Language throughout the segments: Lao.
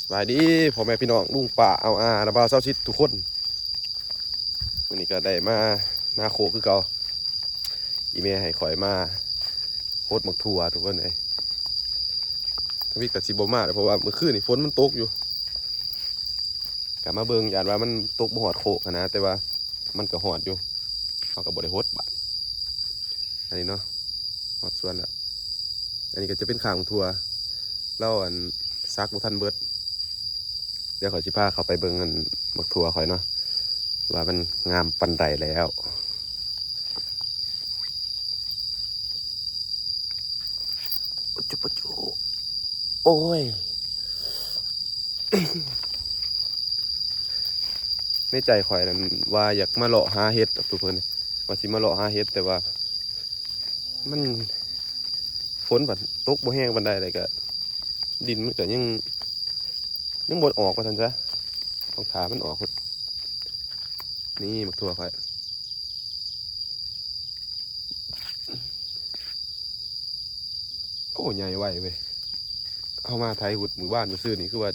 ສະບາຍດີພໍ່ແມ່ພີ່ນ້ອງ ລຸງປ້າອາວອາ ນາບ່າວຊາວສິດທຸກຄົນ. ມື້ນີ້ກໍໄດ້ມານາໂຄກຄືເກົ່າ. ອີ່ແມ່ໃຫ້ຂ້ອຍມາຫົດໝາກຖົ່ວທຸກຄົນເອີຍ. ທຳອິດກໍຊິບໍ່ມາແຫຼະ ເພາະວ່າມື້ຄືນນີ້ຝົນມັນຕົກຢູ່. ກໍມາເບິ່ງ ຢ້ານວ່າມັນຕົກບໍ່ຮອດໂຄກຫັ້ນນະ ແຕ່ວ່າມັນກໍຮອດຢູ່. ເຮົາກໍບໍ່ໄດ້ຫົດບາດນີ້. ອັນນີ້ເນາະ ຮອດສວນແລ້ວ. ອັນນີ້ກໍຈະເປັນຂ້າງຖົ່ວ ລາວອັນສັກບໍ່ທັນເບິດ. ດຽວຂ້ອຍຊິພາເຂົ້າໄປເບິ່ງອັນໝາກຖົ່ວຂ້ອຍເນາະ ວ່າມັນງາມປານໃດແລ້ວ. ປະຈຸ ປະຈຸ ໂອ້ຍ ໃນໃຈຂ້ອຍນັ້ນວ່າຢາກມາເລາະຫາເຫັດດອກທຸກຄົນ ວ່າຊິມາເລາະຫາເຫັດ ແຕ່ວ່າມັນ ຝົນບັດຕົກບໍ່ແຮງປານໃດ ແລ້ວກະດິນມັນກະຍັງ ຍັງບໍ່ອອກວ່າຊັ້ນຊະ ຕ້ອງຖ້າມັນອອກ. ນີ້ໝາກຖົ່ວຂ້ອຍ ໂອ້ ໃຫຍ່ໄວເວີຍ. ເຮົາມາໄຖຫຸດມື້ວານມື້ຊືນນີ້ ຄືວ່າ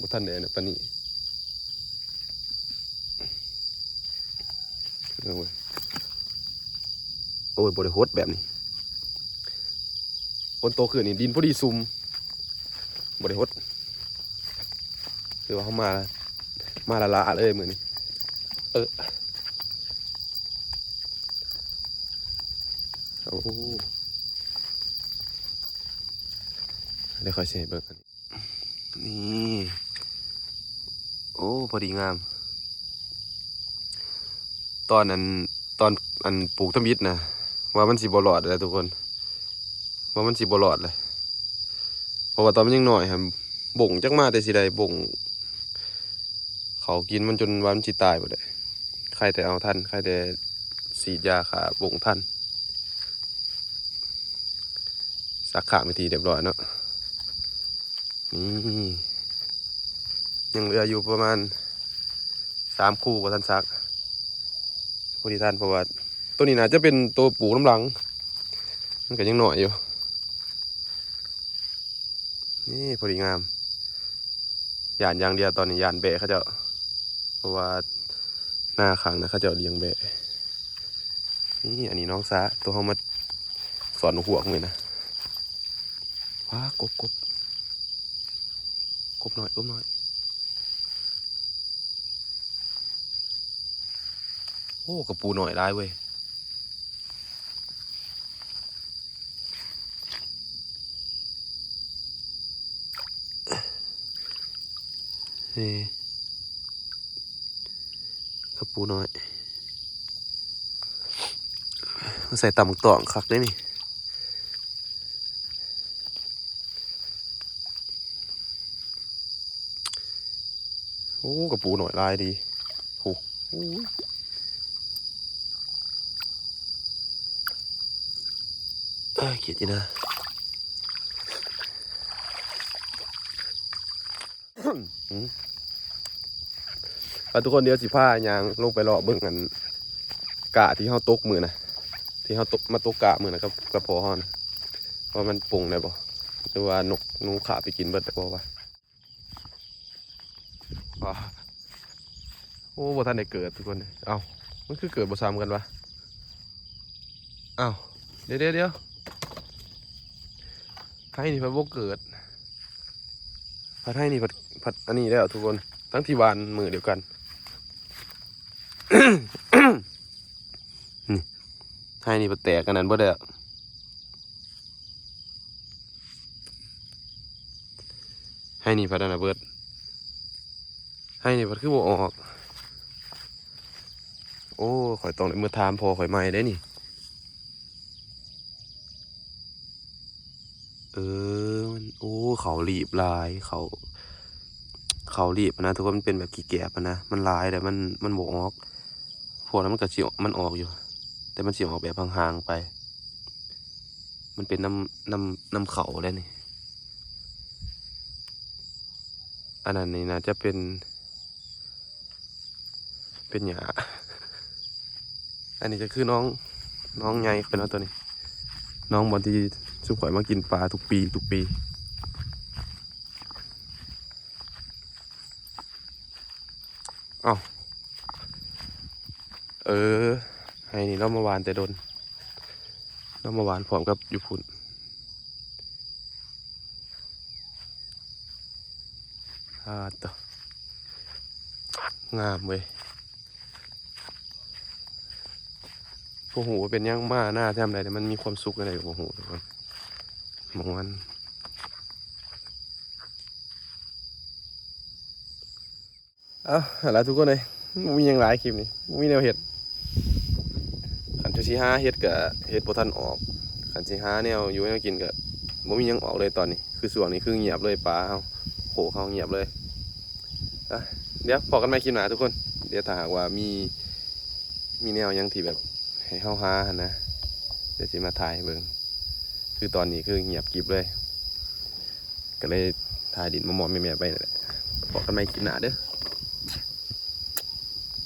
ບໍ່ທັນໄດ້ອັນນັ້ນປານນີ້. ເບິ່ງເວີຍ ໂອ້ຍ ບໍ່ໄດ້ຫົດແບບນີ້. ຝົນຕົກຄືນນີ້ ດິນພໍດີຊຸ່ມ ບໍ່ໄດ້ຫົດ. ຄືວ່າເຮົາມາ ມາລ້າໆເລີຍມື້ນີ້. ເອີ ໂອ້ ດຽວຂ້ອຍຊິໃຫ້ເບິ່ງອັນນີ້. ນີ້ ໂອ້ ພໍດີງາມ. ຕອນອັນ ຕອນອັນປູກທຳອິດນະ ວ່າມັນຊິບໍ່ລອດແຫຼະທຸກຄົນ ວ່າມັນຊິບໍ່ລອດແຫຼະ. ເພາະວ່າຕອນມັນຍັງນ້ອຍຫັ້ນ ບົ້ງຈັກມາແຕ່ຊິໄດ້ບົ້ງເຂົ້າກິນມັນ ຈົນວ່າມັນຊິຕາຍພຸ້ນແຫຼະ. ໃຄແຕ່ເອົາທັນ ໃຄແຕ່ສີດຢາຂ້າບົ້ງທັນ. ສັກຂ້າເປັນທີ່ຮຽບຮ້ອຍເນາະ. ນີ້ ຍັງເຫຼືອຢູ່ປະມານສາມຄູ່ບໍ່ທັນສັກ ພໍດີທັນ ເພາະວ່າໂຕນີ້ໜ້າຈະເປັນໂຕປູກນຳຫຼັງ ມັນກໍຍັງນ້ອຍຢູ່. ນີ້ ພໍດີງາມ. ຢ້ານຢ່າງດຽວຕອນນີ້ ຢ້ານແບ້ເຂົາເຈົ້າ ເພາະວ່າໜ້າຂ້າງນະເຂົາເຈົ້າລ້ຽງແບ້. ນີ້ ອັນນີ້ໜອງສາ ໂຕເຮົາມາສອນໝາກຫວກມື້ນະ. ວ້າ ກົບ ກົບ ກົບນ້ອຍ ກົບນ້ອຍ. ໂອ້ ກະປູນ້ອຍຫຼາຍເວີຍ. ເອີ ກະປູນ້ອຍ ມາໃສ່ຕຳບັກຕອງຄັກເດ້ນີ້. ໂອ້ ກະປູນ້ອຍຫຼາຍດີ. ໂອ້ ໂອ້ຍ ເອີ ກຽດຢູ່ນະ. ອືມ ອ່ະ ທຸກຄົນ ດຽວຊິພາຍ່າງລົງໄປເລາະເບິ່ງອັນກ້າທີ່ເຮົາຕົກມື້ນະ ທີ່ເຮົາຕົກ ມາຕົກກ້າມື້ນະ ກັບ ກັບພໍ່ເຮົານະ ວ່າມັນປົງໄດ້ບໍ່ ຫຼືວ່ານົກໜູຄາບໄປກິນເບິດໄດ້ບໍ່ວະ. ວ້າ ໂອ້ ບໍ່ທັນໄດ້ເກີດທຸກຄົນ. ເອົ້າ ມັນຄືເກີດບໍ່ຊ້ຳກັນວະ? ອ້າວ ດຽວໆໆ ໄຮ່ນີ້ເພິ່ນບໍ່ເກີດ ພັດໄຮ່ນີ້ ພັດ ພັດອັນນີ້ແລ້ວທຸກຄົນ ທັງທີ່ຫວ່ານມື້ດຽວກັນ. ນີ້ ໄຮ່ນີ້ພັດແຕກອັນນັ້ນເບິດແລ້ວ. ໄຮ່ນີ້ພັດອັນນະເບິດ ໄຮ່ນີ້ພັດຄືບໍ່ອອກ. ໂອ້ ຂ້ອຍຕ້ອງໄດ້ມາຖາມພໍ່ຂ້ອຍໃໝ່ເດ້ນີ້. ເອີ ມັນ ໂອ້ ເຂົາລີບຫຼາຍ ເຂົາ ເຂົາລີບນະ ຖືວ່າມັນເປັນແບບຂີ້ແກບນະ ມັນຫຼາຍແລ້ວ ມັນ ມັນບໍ່ອອກ. ພວກນັ້ນມັນກະຊິ ມັນອອກຢູ່ ແຕ່ມັນຊິອອກແບບຫ່າງໆໄປ ມັນເປັນນຳ ນຳ ນຳເຂົ້າແລ້ວນີ້. ອັນນັ້ນນີ້ໜ້າຈະເປັນ ເປັນຫຍ້າ. ອັນນີ້ກໍຄືໜອງ ໜອງໃຫຍ່ຂ້ອຍເນາະ ໂຕນີ້ ໜອງບ່ອນທີ່ຊຸມຂ້ອຍມາກິນປາທຸກປີ ທຸກປີ. ເອົ້າ ເອີ ໄຮ່ນີ້ລາວມາຫວ່ານແຕ່ດົນ ລາວມາຫວ່ານພ້ອມກັບຢູ່ພຸ້ນ. ອາ ໂຕ ງາມເວີຍ. ບໍ່ຮູ້ວ່າເປັນຫຍັງມາໜ້າແຖມໃດ ມັນມີຄວາມສຸກຈັ່ງໃດກໍບໍ່ຮູ້ ທຸກຄົນ. ໝ່ອງມັນ ເອົ້າ ຫັ້ນລະທຸກຄົນເອີຍ ບໍ່ມີຫຍັງຫຼາຍຄລິບນີ້ ບໍ່ມີແນວເຮັດ. ຄັນຊິຫາເຮັດກະເຮັດບໍ່ທັນອອກ ຄັນຊິຫາແນວຢູ່ແນວກິນກະບໍ່ມີຫຍັງອອກເລີຍຕອນນີ້. ຄືຊ່ວງນີ້ຄືງຽບເລີຍ ປ່າເຮົາ ໂຄກເຮົາງຽບເລີຍ. ອ່ະ ດຽວພໍ້ກັນໃໝ່ຄລິບໜ້າທຸກຄົນ. ດຽວຖ້າຫາກວ່າມີ ມີແນວຫຍັງທີ່ແບບໃຫ້ເຮົາຫາຫັ້ນນະ ດຽວຊິມາຖ່າຍໃຫ້ເບິ່ງ. ຄືຕອນນີ້ຄືງຽບກິບເລີຍ ກະເລີຍຖ່າຍດິນມອມໆແມະໆໄປນັ້ນແຫຼະ. ພໍ້ກັນໃໝ່ຄລິບໜ້າເດີ້.